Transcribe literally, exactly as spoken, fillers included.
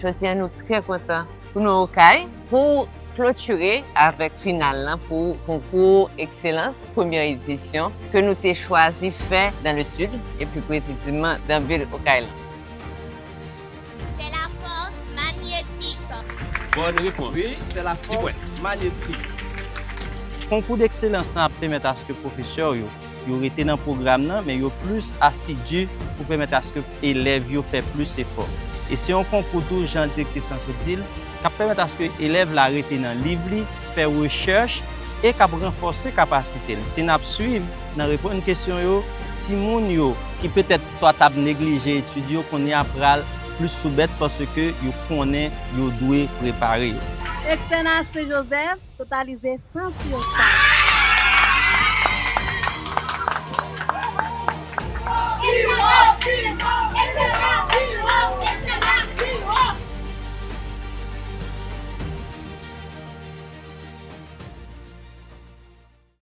Jodi a nou trè kontan pou nou Okay pou klotire avèk final lan pou konkou Ekselans premyè edisyon ke nou te chwazi fè dans le sud, e pli presizeman dans vil Okay lan. C'est la force magnétique. Bonne réponse. Wi, c'est la force magnétique. Konkou d'ekselans lan ap pèmèt aske pwofesè yo, yo rete nan pwogram nan, men yo plis asidi pou pèmèt aske elèv yo fè plis efò. E se yon konkou tou, jan direktris lan sot di l, k ap pèmèt aske elèv la rete nan liv li, fè rechèch e k ap ranfòse kapasite l. Si n ap swiv nan reponn kesyon yo, timoun yo ki petèt swa t ap neglije etid yo, kounye a pral plis soubèt paske yo konnen yo dwe prepare yo. Ekstènal Sen Jozèf totalize san sou san.